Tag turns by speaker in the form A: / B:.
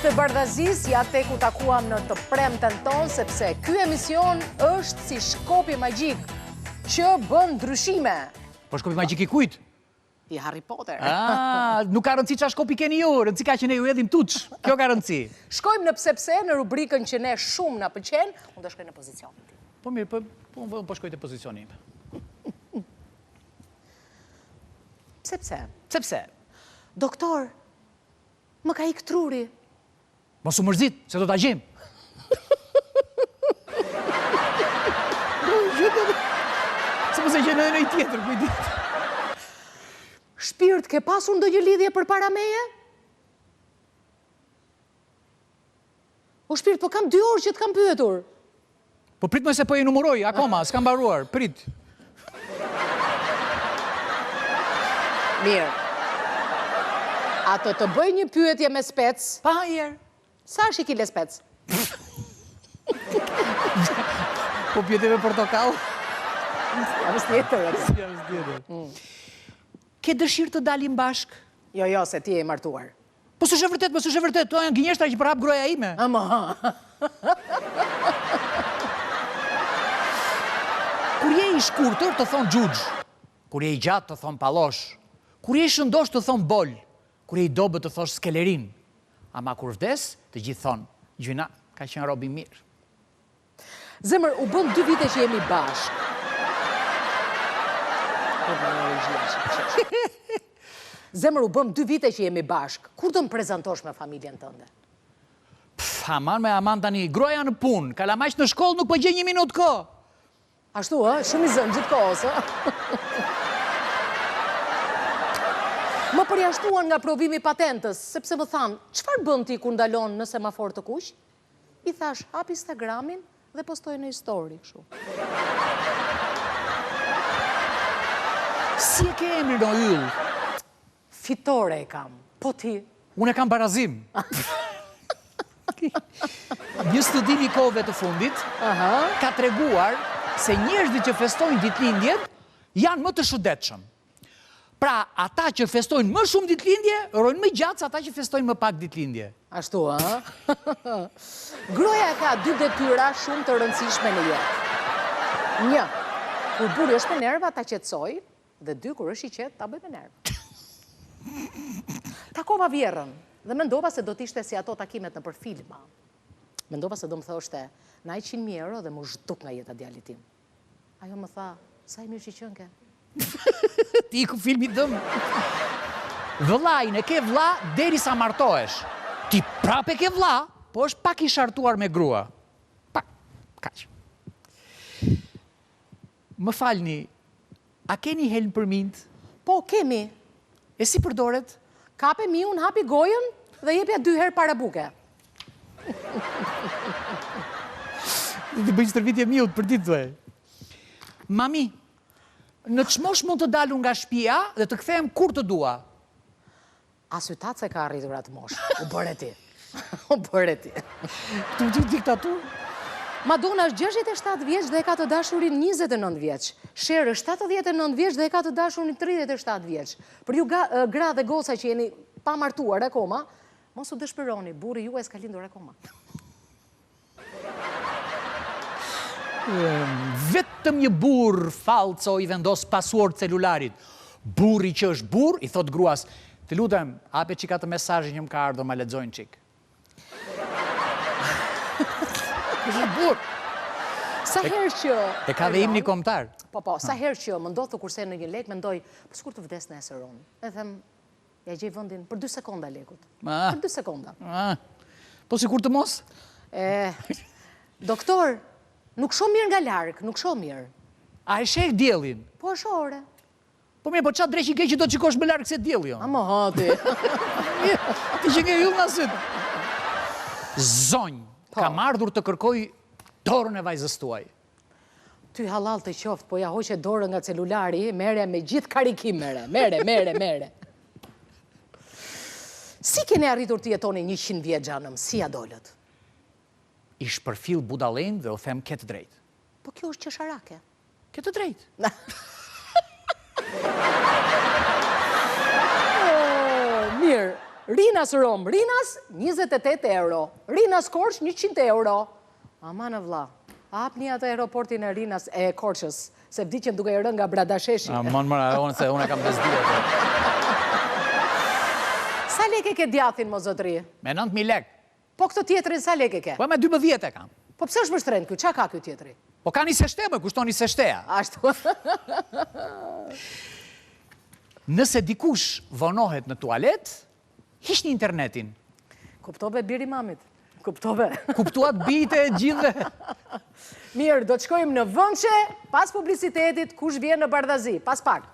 A: Miq të Bardhazisë, ja tek u takuam në të premten tonë, sepse ky emision është si shkopi magjik që bën ndryshime.
B: Po shkopi magjik i kujt?
A: I Harry Potter.
B: Ah, nuk ka rëndësi ça shkopi keni ju, rëndësi ka që ne ju hedhim tuç. Kjo ka rëndësi.
A: Shkojmë në pse pse në rubrikën që ne shumë na pëlqen, unë do shkoj në pozicionin
B: tim. Po mirë, po po, po, po shkoj te pozicioni im.
A: Pse pse?
B: Pse pse?
A: Doktor, më ka ik truri.
B: Mos u mërzit, se do ta gjejmë. Se mos e gjen edhe ndonjë tjetër, ku i di.
A: Shpirt, ke pasur ndonjë lidhje përpara meje? O shpirt, po kam dy orë që të kam pyetur.
B: Po prit më se po i numëroj, akoma, s'kam mbaruar, prit.
A: Mirë. A të të bëj një pyetje me spec?
B: Pa herë.
A: Sa është një kile spec?
B: Po pyete me portokall?
A: Jam tjetër.
B: Jam tjetër. Mm. Ke dëshirë të dalim bashkë?
A: Jo, jo, se ti je i martuar.
B: Po s'është e vërtetë, po s'është e vërtetë, këto janë gënjeshtra që përhap gruaja ime.
A: Ama.
B: Kur je i shkurtër të thonë xhuxh. Kur je i gjatë të thonë pallosh. Kur je i shëndoshë të thonë bol. Kur je i dobët të thonë skelerin. Ama kur vdes, të gjithë thonë, gjynah, ka qenë rob i mirë.
A: Zemër, u bënë dy vite që jemi bashkë. Po më regjia që qesh. Zemër, u bënë dy vite që jemi bashkë. Kur do më prezantosh me familjen tënde?
B: Pff, aman me aman tani, gruaja në punë, kalamajtë në shkollë nuk po gjej një minutë kohë.
A: Ashtu, ë? Shumë i zënë gjithë kohës, ë? Më përjashtuan nga provimi i patentës, sepse më thanë, çfarë bën ti kur ndalon në semafor të kuq? I thashë, hap Instagramin dhe postoj në histori,
B: kështu. Si e ke emrin o yll?
A: Fitore e kam. Po ti?
B: Unë e kam barazim. Një studim i kohëve të fundit ka treguar se njerëzit që festojnë ditëlindjet janë më të shëndetshëm. Pra, ata që festojnë më shumë ditëlindje, rrojnë më gjatë se ata që festojnë më pak ditëlindje.
A: Ashtu, ë? Gruaja ka dy detyra shumë të rëndësishme në jetë. Një, kur burri është me nerva, ta qetësojë, dhe dy, kur është i qetë, ta bëjë me nerva. Takova vjehrrën dhe mendova se do të ishte si ato takimet nëpër filma. Mendova se do më thoshte, na 100.000 euro dhe m'u zhduk nga jeta djalit tim. Ajo më tha, sa i mirë që qënke.
B: Ti iku filmi dëm. Vëllain e ke vlla derisa martohesh. Ti prapë e ke vlla, po është pak i shartuar me grua. Pak, kaq. Më falni, a keni helm për minjtë?
A: Po, kemi.
B: E si përdoret?
A: Kape miun, hapi gojën dhe jepja dy herë para buke.
B: T'i bëj stërvitje miut për ditë thuaj. Mami, në ç'moshë mund të dal unë nga shtëpia dhe të kthehem kur të dua?
A: As yt atë s'e ka arritur atë moshë. U bëre ti. U bëre ti.
B: Të të diktaturë?
A: Madonna është 67 vjeç dhe e ka të dashurin 29 vjeç. Cher është 79 vjeç dhe e ka të dashurin 37 vjeç. Për ju gra dhe goca që jeni pa martuar akoma, mos u dëshpëroni, burri juaj s'ka lindur akoma.
B: Vetëm një burrë fallco i vendos password celularit. Burri që është burrë, i thotë gruas, të lutem, hape çik atë mesazhin që më ka ardhur, ma lexo një çik. Është burrë.
A: Sa herë që...
B: E ka dhe himni kombëtar.
A: Po, po, sa herë që më ndodh të kursej ndonjë lek, mendoj, po sikur të vdes nesër unë. E them, Ia gjej vendin për dy sekonda lekut. Për dy sekonda.
B: Po sikur të mos?
A: E, doktor, nuk shoh mirë nga larg, nuk shoh mirë.
B: A e sheh diellin?
A: Po e shoh ore.
B: Po mirë, po ça dreqi ke që do të shikosh më larg se dielli, jo?
A: A më hati.
B: Ti që ke yll nga sytë. Zonjë, po. kam ardhur të kërkoj dorën e vajzës tuaj.
A: Ty hallall të qoftë, po ia hoqe dorën nga celulari, merre me gjithë karikim mere, mere, mere, mere. Si keni arritur të jetoni 100 vjet xhanëm, si ia dolët?
B: I shpërfill budallenjtë dhe u them ke të drejtë.
A: Po kjo është qesharake.
B: Ke të drejtë.
A: Mirë. Rinas Romë, Rinas 28 euro, Rinas Korçë 100 euro. Aman o vlla, hapni atë aeroportin e Rinas e Korçës, se vdiqëm duke i rënë nga Bradasheshi.
B: Aman more, unë se unë e kam bezdi atë.
A: Sa lek e ke djathin, mo zotëri?
B: Me 9.000 lek.
A: Po këtë tjetrin sa lek e ke?
B: Po me 12 e kam.
A: Po pse është më shtrenjtë ky? Ça ka ky tjetri?
B: Po ka niseshte, më kushton niseshteja.
A: Ashtu.
B: Nëse dikush vonohet në tualet, hiqni internetin.
A: Kuptove biri mamit. Kuptove.
B: Kuptuat bijtë e gjithëve.
A: Mirë, do të shkojmë në vënçe, pas publicitetit, kush vjen në Bardhazi, pas pak.